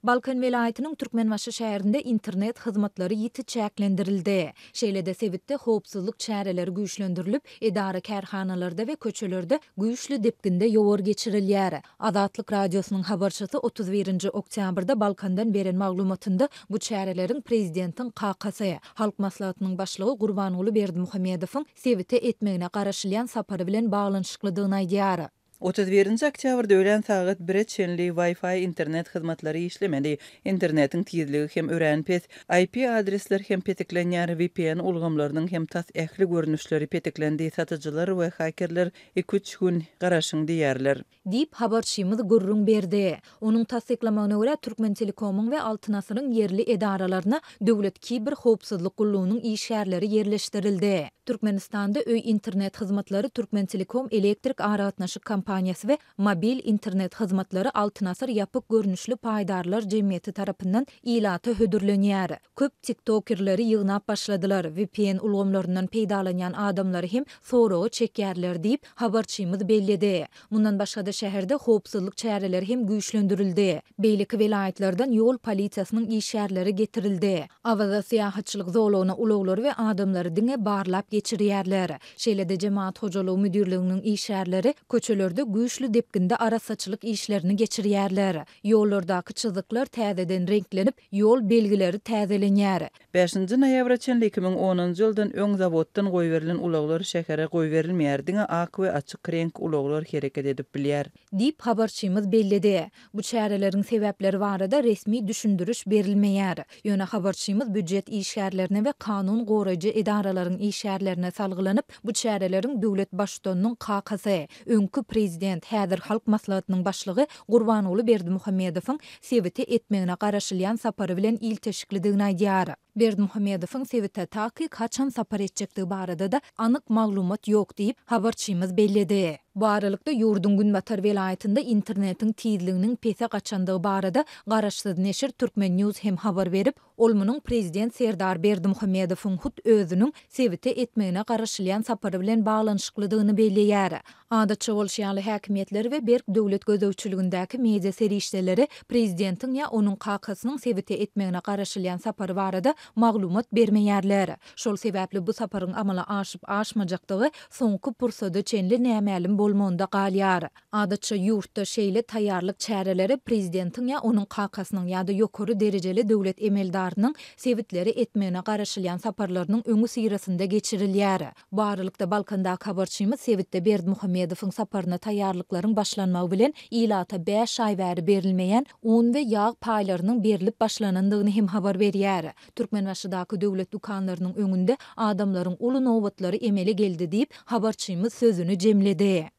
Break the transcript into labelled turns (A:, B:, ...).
A: Balkan welaýatynyň Türkmenbaşy şäherinde internet hyzmatlary ýiti çäklendirildi. Şeýle-de sebitde howpsuzlyk çäreleri güýçlendirilip, edara-kärhanalarda we köçelerde güýçli depginde ýowar geçirilýär. Azatlyk Radiosynyň habarçysy 31-nji oktýabrda Balkandan beren maglumatynda bu çäreleriň prezidentiň kakasy, Halk Maslahatynyň Başlygy Gurbanguly Berdimuhamedowyň sebite etmegine garaşylýan sapary bilen baglanyşyklydygyny aýdýar.
B: 31-nji oktýabrda öýlän sagat bire çenli Wi-Fi internet hyzmatlary işlemeli. Internetiň tizligi hem örän pes. IP adresler hem petiklenýär, vpn ulgamlarynyň hem tas ähli görnüşleri petiklendi, satyjylar we hakerler iki-üç gün garaşyň diýýärler.
A: Diýip, habarçymyz gürrüň berdi. Onuň tassyklamagyna görä, Türkmentelekomyň we Altyn asyryň ýerli edaralaryna Döwlet kiberhowpsuzlyk gullugynyň işgärleri ýerleşdirildi. Türkmenistanda öý internet hyzmatlary Türkmentelekom elektrik aragatnaşyk kompaniýasy we mobil internet hyzmatlary Altyn asyr ýapyk görnüşli paýdarlar jemgyýeti tarapyndan ilata hödürlenýär. Köp tiktokerleri ýygnap başladylar, vpn ulgamlaryndan peýdalanýan adamlary hem soraga çekýärler diýip, habarçymyz belledi. Mundan başga-da şäherde howpsuzlyk çäreleri hem güýçlendirildi. Beýleki welaýatlardan ýol polisiýasynyň işgärleri getirildi. Awaza syýahatçylyk zolagyna ulaglary we adamlary diňe barlap geçirýärler. Şeýle-de Jemagat hojalygy müdirliginiň işgärleri köçelerde güýçli depginde arassaçylyk işlerini geçirýärler. Ýollardaky çyzyklar täzeden reňklenip, ýol belgileri täzelenýär.
B: Bäşinji noýabra çenli 2010-njy ýyldan öň zawoddan goýberilen ulaglar şähere goýberilmeýär, diňe ak we açyk reňk ulaglar hereket edip bilýär.
A: Diýip, habarçymyz belledi. Bu çäreleriň sebäpleri barada resmi düşündiriş berilmeýär. Ýöne habarçymyz býujet işgärlerine we kanun goraýjy edaralaryň işgärlerine salgylanyp, bu çäreleriň döwlet Baştutanynyň kakasy, öňki prezident, häzir Halk Maslahatynyň başlygy Gurbanguly Berdimuhamedowyň sebite etmegine garaşylýan sapary bilen ilteşiklidigini aýdýar. Berdimuhamedowyň sebite takyk haçan sapar etjekdigi barada-da anyk maglumat ýok diýip, habarçymyz belledi. Bu aralykda, ýurduň günbatar welaýatynda internetiň tizliginiň pese gaçandygy barada garaşsyz neşir Turkmen. News hem habar berip, Ol munuň prezident Serdar Berdimuhamedowyň hut özüniň sebite etmegine garaşylýan sapary bilen baglanyşyklydygyny belleýär. Adatça bolşy ýaly, häkimiýetler we berk döwlet gözegçiligindäki media serişdeleri prezidentiň ýa onuň kakasynyň sebite etmegine garaşylýan sapary barada maglumat bermeýärler. Şol sebäpli bu saparyň amala aşyp-aşmajakdygy soňky pursada çenli nämälim bolmagynda galýar. Adatça, ýurtda şeýle taýýarlyk çäreleri prezidentiň ýa onuň kakasynyň ýa-da ýokary derejeli döwlet emeldarynyň sebitlere etmegine garaşylýan saparlarynyň öňüsyrasynda geçirilýär. Bu aralykda, Balkandaky habarçymyz sebitde Berdimuhamedowyň saparyna taýýarlyklaryň başlanmagy bilen ilata bäş aý bäri berilmeýän un we ýag paýlarynyň berlip başlanandygyny hem habar berýär. Türkmenbaşydaky döwlet dükanlarynyň öňünde adamlaryň uly nobatlary emele geldi diýip, habarçymyz sözüni jemledi.